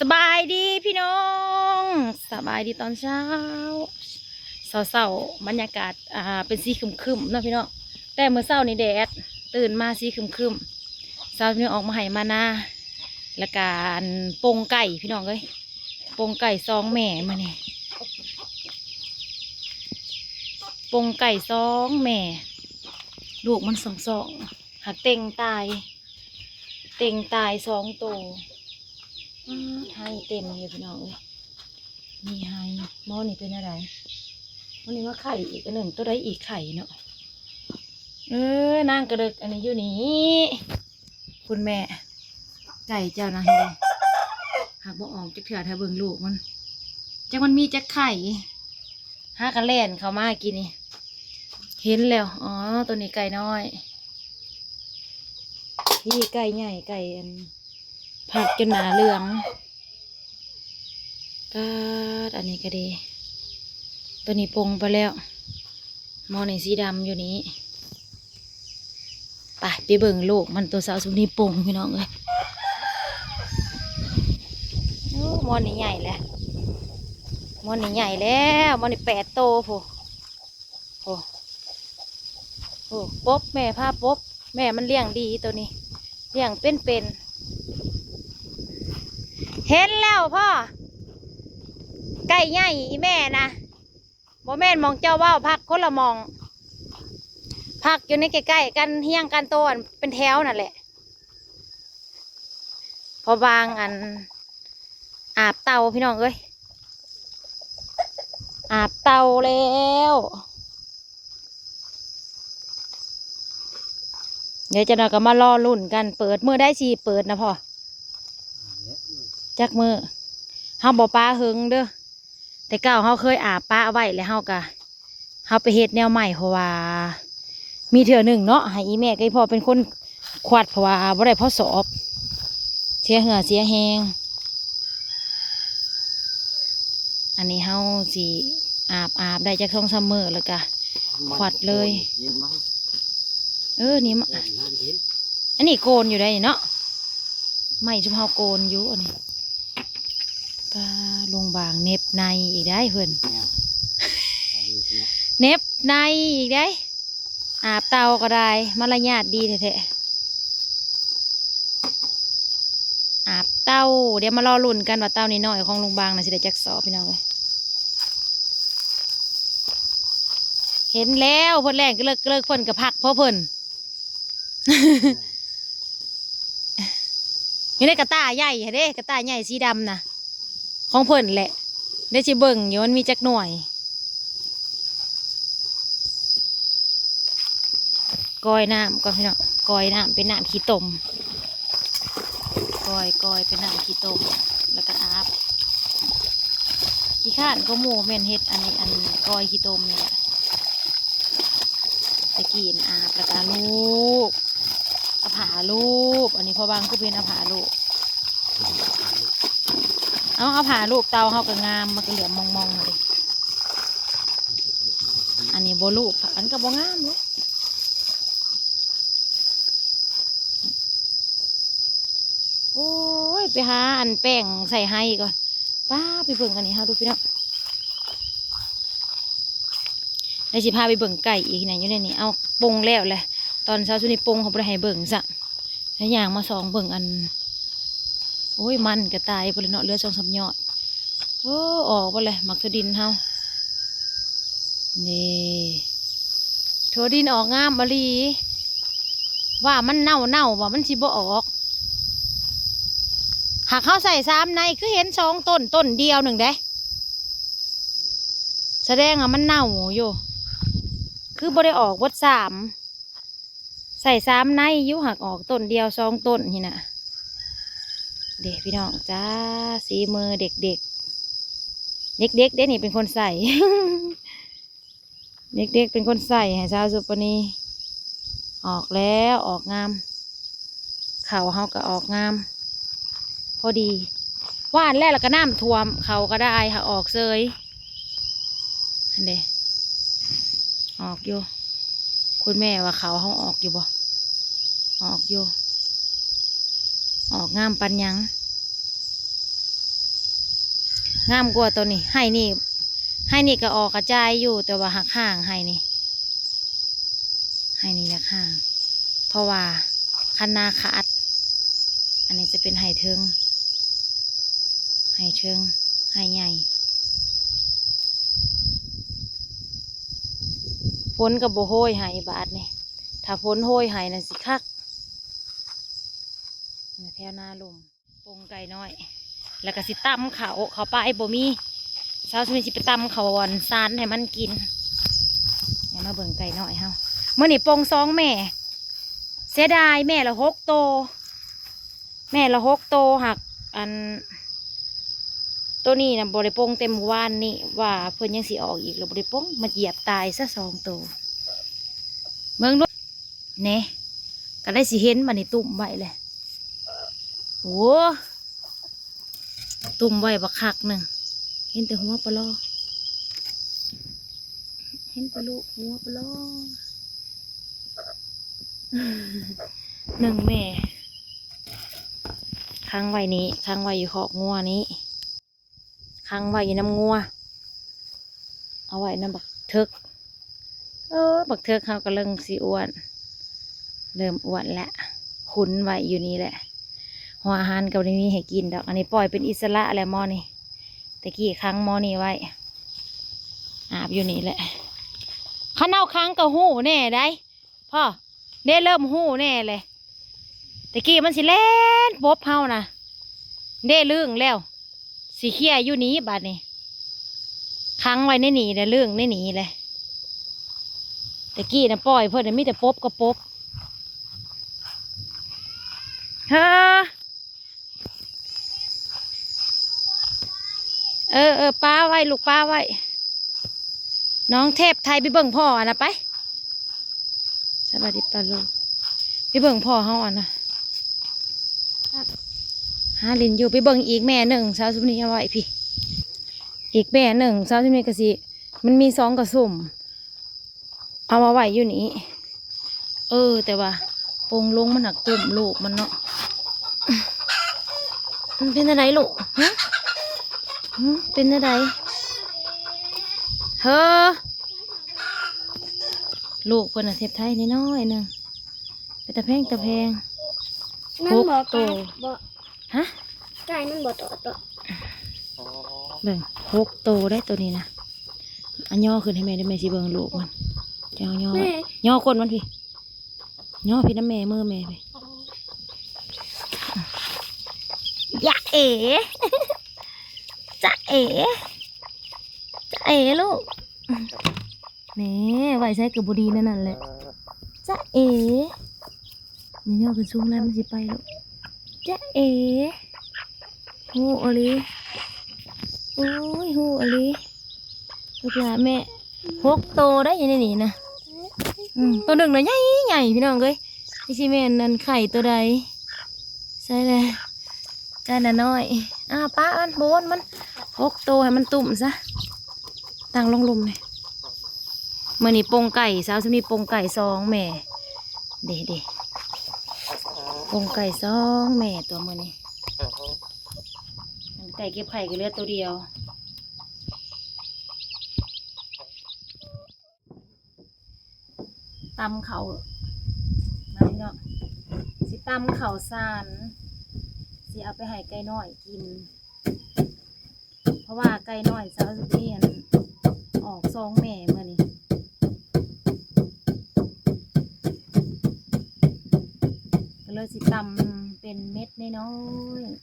ສະບາຍດີພີ່ນ້ອງ ສະບາຍດີຕອນເຊົ້າ ເຊົ້າໆ ບັນຍາກາດ ອ່າ ເປັນສີຄຶ້ມໆ ເນາະພີ່ນ້ອງ. ແຕ່ມື້ເຊົ້ານີ້ແດດ ຕື່ນມາສີຄຶ້ມໆ ສາວນີ້ອອກມາໄຮ່ມານາ ແລ້ວກະ ອັນ ປົ່ງໄກ່ພີ່ນ້ອງເອີຍ ປົ່ງໄກ່ສອງແມ່ມື້ນີ້ ປົ່ງໄກ່ສອງແມ່ ລູກມັນສອງໆ ຫາກເຕັ່ງຕາຍ ເຕັ່ງຕາຍສອງໂຕ. ອືມ ໄຮ່ເຕັມຢູ່ພີ່ນ້ອງເອີຍ ມີໄຮ່. ໝໍນີ້ເປັນແນວໃດ? ໝໍນີ້ມາໄຂ່ອີກອັນໜຶ່ງ ໂຕໃດອີກໄຂ່ເນາະ? ເອີ ນາງກະເລິກອັນນີ້ຢູ່ນີ້ ຄຸນແມ່ ໄກ່ເຈົ້ານະ ເຫັນບໍ່? ຫາກບໍ່ອອກຈັກເທື່ອ ຖ້າເບິ່ງລູກມັນ ຈັກມັນມີຈັກໄຂ່. ຫາກະແລ່ນເຂົ້າມາກີ້ນີ້ ເຫັນແລ້ວ. ອໍ ໂຕນີ້ໄກ່ນ້ອຍ ນີ້ໄກ່ໃຫຍ່ ໄກ່ອັນ ພັກຈົນໜ້າເຫຼືອງ. ປາດ ອັນນີ້ກະດີ ໂຕນີ້ປົ່ງໄປແລ້ວ ໝໍນີ້ສີດຳຢູ່ນີ້. ໄປ ໄປເບິ່ງລູກມັນ ໂຕສາວຊຸມນີ້ປົ່ງພີ່ນ້ອງເອີຍ. ໂອ້ ໝໍນີ້ໃຫຍ່ແລ້ວ ໝໍນີ້ໃຫຍ່ແລ້ວ ໝໍນີ້ແປດໂຕພຸ້ນ. ໂອ້ ໂອ້ ປົບ ແມ່ພາປົບ ແມ່ມັນລ້ຽງດີໂຕນີ້ ລ້ຽງເປັນໆ. ເຫັນແລ້ວພໍ່ ໄກ່ໃຫຍ່ອີແມ່ນະ ບໍ່ແມ່ນໝ່ອງເຈົ້າເວົ້າ ພັກຄົນລະໝ່ອງ ພັກຢູ່ໃນໃກ້ໆກັນ ຮຽງກັນ ໂຕອັນເປັນແຖວນັ້ນແຫຼະ. ພໍບາງອັນ ອາບເຕົ່າພີ່ນ້ອງເອີຍ ອາບເຕົ່າແລ້ວ. ດຽວຈັກໜ່ອຍກະມາລໍລຸ້ນກັນ ເປີດມື້ໃດຊິເປີດນະພໍ່? ຈັກມື້ ເຮົາບໍ່ປະເຫິງເດີ. ແຕ່ເກົ່າເຮົາເຄີຍອາບປະໄວ້ ແລ້ວເຮົາກະ ເຮົາໄປເຮັດແນວໃໝ່ ເພາະວ່າມີເທື່ອໜຶ່ງເນາະ ໃຫ້ອີ່ແມ່ກັບອີ່ພໍ່ເປັນຄົນຂວັດ ເພາະວ່າບໍ່ໄດ້ພໍສອບ ເສຍເຫື່ອເສຍແຮງ. ອັນນີ້ເຮົາຊິອາບ ອາບໄດ້ຈັກສອງສາມມື້ ແລ້ວກະຂວັດເລີຍ. ເອີ ນີ້ມະ ອັນນີ້ໂກນຢູ່ໃດນີ້ເນາະ ໄມ້ຊຸມເຮົາໂກນຢູ່ອັນນີ້. ປາ ລຸງບາງເໜັບໃນອີກໄດ໋ເພິ່ນ ແນວ ເໜັບໃນອີກໄດ໋. ອາບເຕົ່າກໍໄດ້ ມາລະຍາດດີແທ້ໆ ອາບເຕົ່າ. ດຽວມາລໍລຸ້ນກັນວ່າເຕົ່ານ້ອຍໆຂອງລຸງບາງນະ ຊິໄດ້ຈັກສອບພີ່ນ້ອງເອີຍ. ເຫັນແລ້ວ ເພິ່ນແລ່ນກະເລິກໆ ເພິ່ນກະພັກພໍເພິ່ນ. ຢູ່ໃນກະຕ່າໃຫຍ່ຫັ້ນເດ້ ກະຕ່າໃຫຍ່ສີດຳນະ ຂອງເພິ່ນແຫຼະ. ດຽວຊິເບິ່ງຢູ່ ມັນມີຈັກໜ່ວຍ. ກອຍນ້ຳກ່ອນພີ່ນ້ອງ ກອຍນ້ຳເປັນນ້ຳຂີ້ຕົມ. ກອຍ ກອຍເປັນນ້ຳຂີ້ຕົມ ແລ້ວກະອາບ. ຂີ້ຄ້ານກວ່າໝູ່ ແມ່ນເຮັດອັນນີ້ ອັນກອຍຂີ້ຕົມນີ້ແຫຼະ. ແຕ່ກີ້ອາບແລ້ວກະລູບ ເອົາຜ້າລູບ. ອັນນີ້ພໍ່ບາງຄືເປັນເອົາຜ້າລູບ ເອົາ ເອົາຜ້າລູບເຕົ່າເຮົາກະງາມ ມັນກະເຫຼືອມມອງໆຫັ້ນເດ້. ອັນນີ້ບໍ່ລູບ ອັນກະບໍ່ງາມເນາະ. ໂອ້ຍ ໄປຫາອັນແປ້ງໃສ່ໄຮ່ກ່ອນ. ປ້າ ໄປເບິ່ງອັນນີ້ເຮົາດູພີ່ນ້ອງ. ແລ້ວຊິພາໄປເບິ່ງໄກ່ອີກນະ ຢູ່ໃນນີ້. ເອົາ ປົ່ງແລ້ວແຫຼະ ຕອນເຊົ້າຊຸມນີ້ປົ່ງເຂົາບໍ່ໄດ້ໃຫ້ເບິ່ງຊ້ຳ. ແລ້ວຍ່າງມາສ່ອງເບິ່ງອັນ ໂອ້ຍ ມັນກະຕາຍເບິດແລ້ວເນາະ ເຫຼືອສອງສາມຍອດ. ໂອ້ ອອກເບິດແລ້ວໝາກຖົ່ວດິນເຮົາ. ນີ້ ຖົ່ວດິນອອກງາມອີ່ຫຼີ. ວ່າມັນເນົ່າໆ ວ່າມັນຊິບໍ່ອອກ. ຫາກເຮົາໃສ່ສາມໃນ ຄືເຫັນສອງຕົ້ນ ຕົ້ນດຽວໜຶ່ງເດ້. ສະແດງວ່າມັນເນົ່າຢູ່ ຄືບໍ່ໄດ້ອອກເບິດສາມ. ໃສ່ສາມໃນຢູ່ ຫາກອອກຕົ້ນດຽວສອງຕົ້ນນີ້ນະ. ເດ້ພີ່ນ້ອງຈ້າ ສີມືເດັກໆ ເດັກໆເດ້ນີ້ເປັນຄົນໃສ່ ເດັກໆເປັນຄົນໃສ່ໃຫ້ສາວສຸປະນີ. ອອກແລ້ວ ອອກງາມ ເຂົ້າເຮົາກະອອກງາມ ພໍດີ. ຫວ່ານແລ້ວລະກະນ້ຳຖ້ວມ ເຂົ້າກະໄດ້ຫາກອອກເສີຍ. ຫັ້ນເດ້ ອອກຢູ່. ຄຸນແມ່ວ່າເຂົ້າເຮົາອອກຢູ່ບໍ່? ອອກຢູ່. ອອກງາມປານຫຍັງ. ງາມກວ່າຕົວນີ້ ໄຮ່ນີ້ ໄຮ່ນີ້ກໍອອກກະຈາຍຢູ່ ແຕ່ວ່າຫາກຫ່າງ ໄຮ່ນີ້ ໄຮ່ນີ້ຢາກຫ່າງ ເພາະວ່າຄັນນາຂາດ. ອັນນີ້ຈະເປັນໄຮ່ເທິງ ໄຮ່ເທິງ ໄຮ່ໃຫຍ່ ຝົນກໍບໍ່ໂຮຍໃຫ້ບາດນີ້ ຖ້າຝົນໂຮຍໃຫ້ນະຊິຄັກ ແຖວນາລົມ ປົ່ງໄກ່ນ້ອຍ ແລ້ວກໍຊິຕຳເຂົ້າ ເຂົ້າປາຍບໍ່ມີ ເຊົ້າຊິມີ ຊິໄປຕຳເຂົ້າອັນສານໃຫ້ມັນກິນ. ມາເບິ່ງໄກ່ນ້ອຍເຮົາ ມື້ນີ້ປົ່ງສອງແມ່ ເສຍດາຍແມ່ລະຫົກໂຕ ແມ່ລະຫົກໂຕ ຫາກອັນ ໂຕນີ້ນະບໍ່ໄດ້ປົ່ງແຕ່ມື້ວານນີ້ ວ່າເພິ່ນຍັງຊິອອກອີກ ແລ້ວບໍ່ໄດ້ປົ່ງ ມາຢຽບຕາຍຊະສອງໂຕ ເບິ່ງດູ. ແນ່ ກໍໄດ້ຊິເຫັນບາດນີ້ ຕຸ້ມໄວ້ແຫຼະ ໂອ້ ຕຸ້ມໄວ້ບັກຄັກໜຶ່ງ ເຫັນແຕ່ຫົວປະລໍ ເຫັນແຕ່ລູກຫົວປະລໍ ໜຶ່ງແມ່ ຂັງໄວ້ນີ້ ຂັງໄວ້ຢູ່ຄອກງົວນີ້. ຂັງໄວ້ຢູ່ນຳງົວ ເອົາໄວ້ນຳບັກເຖິກ ເອີ ບັກເຖິກເຮົາກໍເລີ່ມຊິອ້ວນ ເລີ່ມອ້ວນແລ້ວ ຂຸນໄວ້ຢູ່ນີ້ແຫຼະ ຫົວອາຫານກໍບໍ່ໄດ້ມີໃຫ້ກິນດອກ ອັນນີ້ປ່ອຍເປັນອິດສະຫຼະແລ້ວໝໍນີ້ ແຕ່ກີ້ຂັງໝໍນີ້ໄວ້ ອາບຢູ່ນີ້ແຫຼະ ຄັນເຮົາຂັງກໍຮູ້ແນ່ໃດ໋ ພໍ່ ເດ້ເລີ່ມຮູ້ແນ່ແຫຼະ ແຕ່ກີ້ມັນຊິແລ່ນປົບເຮົານະ ເດ້ລຶ້ງແລ້ວ ຊິເຄຍຢູ່ນີ້ບາດນີ້ ຂັງໄວ້ໃນນີ້ແຫຼະ ລຶ້ງໃນນີ້ແຫຼະ ແຕ່ກີ້ນະປ່ອຍເພິ່ນນະ ມີແຕ່ປົບກັບປົບ ເຮີ ເອີ ເອີ ປະໄວ້ລູກ ປະໄວ້ ນ້ອງເທບໄທ ໄປເບິ່ງພໍ່ຫັ້ນນະ ໄປ ສະບາຍດີປ້າລຸງ ໄປເບິ່ງພໍ່ເຮົາຫັ້ນນະ ຫາຫຼິ້ນຢູ່ ໄປເບິ່ງອີກແມ່ໜຶ່ງ ສາວສຸມນີເອົາໄວ້ພີ້ ອີກແມ່ໜຶ່ງ ສາວສຸມນີກໍຊິ ມັນມີສອງກະສຸມ ເອົາມາໄວ້ຢູ່ນີ້ ເອີ ແຕ່ວ່າປົ່ງລົງມັນຫາກຕຸ້ມລູກມັນເນາະ ມັນເປັນແນວໃດລູກ ຫຶ ຫຶ ເປັນແນວໃດ ເຮີ ລູກເພິ່ນນະ ເທບໄທນ້ອຍໆໜຶ່ງ ເປັນຕາແພງຕາແພງ ມັນບໍ່ ຫົກໂຕ ກັດບໍ່ ຫະ ໄກ່ມັນບໍ່ຕອດບໍ່ ເບິ່ງ ຫົກໂຕໄດ໋ໂຕນີ້ນະ ອັນຍໍຂຶ້ນໃຫ້ແມ່ເດີ້ ແມ່ຊິເບິ່ງລູກມັນ ເຈົ້າຍໍໄວ້ ຍໍກົ້ນມັນພີ້ ຍໍພີ້ນຳແມ່ ມືແມ່ພີ້ ຢາເອ ຈາເອ ຈາເອລູກ ແນ່ ໄວ້ໃສກໍບໍ່ດີແນວນັ້ນແຫຼະ ຈາເອ ແມ່ຍໍຂຶ້ນສູງແລ້ວມັນຊິໄປລູກ ຈາເອ ຮູ້ອີ່ຫຼີ ໂອ້ຍ ຮູ້ອີ່ຫຼີ ລູກຫຼານແມ່ ຫົກໂຕໄດ໋ຢູ່ໃນນີ້ນະ ອືມ ໂຕໜຶ່ງນະໃຫຍ່ໆ ພີ່ນ້ອງເອີຍ ຈັກຊິແມ່ນອັນໄຂ່ໂຕໃດ ໃສ່ແລ້ວ ກະນະນ້ອຍ ອ້າ ປະມັນ ໂບນມັນ ຫົກໂຕໃຫ້ມັນຕຸ້ມຊະ ຕັ້ງລົງລຸ່ມນີ້ ມື້ນີ້ປົ່ງໄກ່ ສາວສຸມນີປົ່ງໄກ່ສອງແມ່ ເດ ເດ ປົ່ງໄກ່ສອງແມ່ຕົວະມື້ນີ້ ໄກ່ເກັບໄຂ່ກໍເຫຼືອໂຕດຽວ ຕຳເຂົ້າ ມາພີ່ນ້ອງ ຊິຕຳເຂົ້າສານ ຊິເອົາໄປໃຫ້ໄກ່ນ້ອຍກິນ ເພາະວ່າໄກ່ນ້ອຍສາວສຸກນີ້ ອັນ ອອກສອງແມ່ມື້ນີ້ ກໍເລີຍຊິຕຳເປັນເມັດນ້ອຍໆ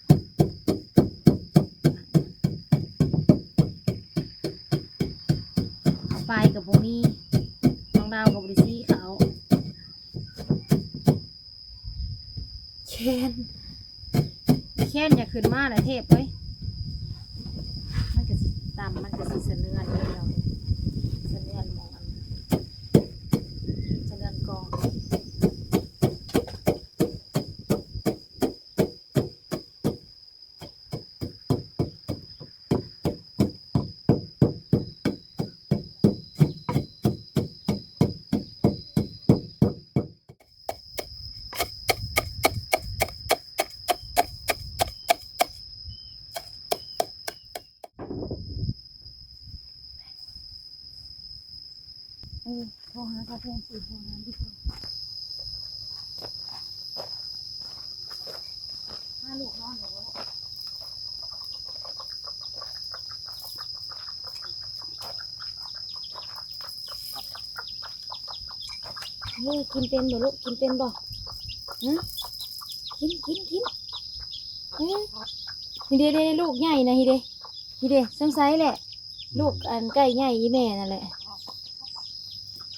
ເຂົ້າປາຍກໍບໍ່ມີ ນ້ອງດາວກໍບໍ່ໄດ້ສີເຂົ້າ ແຄນ ແຄນຢາກຂຶ້ນມາແຫຼະເທບເອີຍ ມັນກໍຊິຕຳ ມັນກໍຊິສະເໜືອນເດ້ ສະເໜືອນໝ່ອງອັນ ສະເໜືອນກອງ. ໂທຫາສາວແພງ ເປັນໂທຫາດີກວ່າ. ຫາລູກນອນແລ້ວບໍ່? ເອີ ກິນເປັນບໍ່ລູກ? ກິນເປັນບໍ່? ຫື? ກິນ ກິນ ກິນ. ເອີ ນີ້ເດ້ ເດ້ ລູກໃຫຍ່ນະ ນີ້ເດ້ ນີ້ເດ້ ສົງໄສແຫຼະ ລູກອັນໄກ່ໃຫຍ່ອີ່ແມ່ນັ້ນແຫຼະ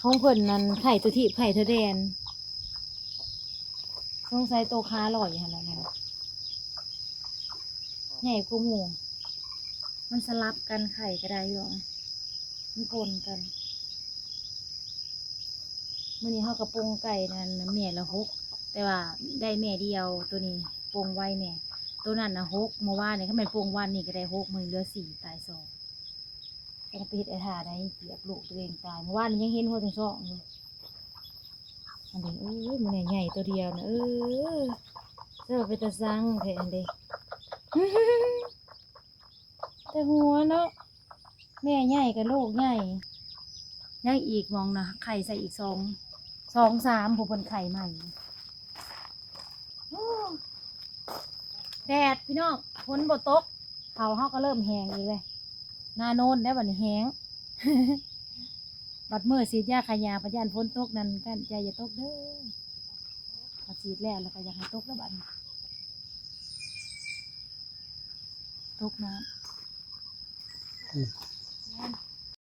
ຂອງເພິ່ນນັ້ນໄຂ່ຕົວທີບໄຂ່ຕົວແດນ ສົງໄສໂຕຂາຫຼອຍຫັ້ນແຫຼະ ນັ້ນໃຫຍ່ກວ່າໝູ່ ມັນສະຫຼັບກັນໄຂ່ກໍໄດ້ຢູ່ ມັນປົນກັນ. ມື້ນີ້ເຮົາກໍປົ່ງໄກ່ນັ້ນແມ່ລະຫົກ ແຕ່ວ່າໄດ້ແມ່ດຽວ ໂຕນີ້ປົ່ງໄວແດ່ ໂຕນັ້ນນະຫົກ ມື້ວານນີ້ ຄັນແມ່ນປົ່ງວານນີ້ກໍໄດ້ຫົກ ມື້ນີ້ເຫຼືອສີ່ ຕາຍສອງ. ຕ້ອງໄປເຮັດໄອ້ທ່າໃດ ກຽບລູກຕົວເອງຕາຍ ມື້ວານນີ້ຍັງເຫັນຫົວທັງສອງຢູ່. ອັນນີ້ ໂອ້ຍ ມື້ນີ້ໃຫຍ່ໂຕດຽວນະ ເອີ ເຈົ້າເປັນຕາຊັງແທ້ ອັນນີ້. ແຕ່ຫົວເນາະ ແມ່ໃຫຍ່ກັບລູກໃຫຍ່ ຍັງອີກໝ່ອງນະ ໄຂ່ໃສ່ອີກສອງ ສອງສາມ ຜູ້ເພິ່ນໄຂ່ໃໝ່. ໂອ້ ແດດພີ່ນ້ອງ ຝົນບໍ່ຕົກ ເຂົາເຮົາກໍເລີ່ມແຫ້ງອີກເລີຍ ນາໂນນແລ້ວບັດນີ້ແຫ້ງ. ບັດມື້ສີດຢາຂ້າຫຍ້າ ພັດຢ້ານຝົນຕົກນັ້ນ ກັ້ນໃຈຢ່າຕົກເດີ ຄັນສີດແລ້ວ ແລ້ວກໍຢາກໃຫ້ຕົກແລ້ວບັດນີ້. ຕົກນ້ຳ ອືມ ແມ່ນ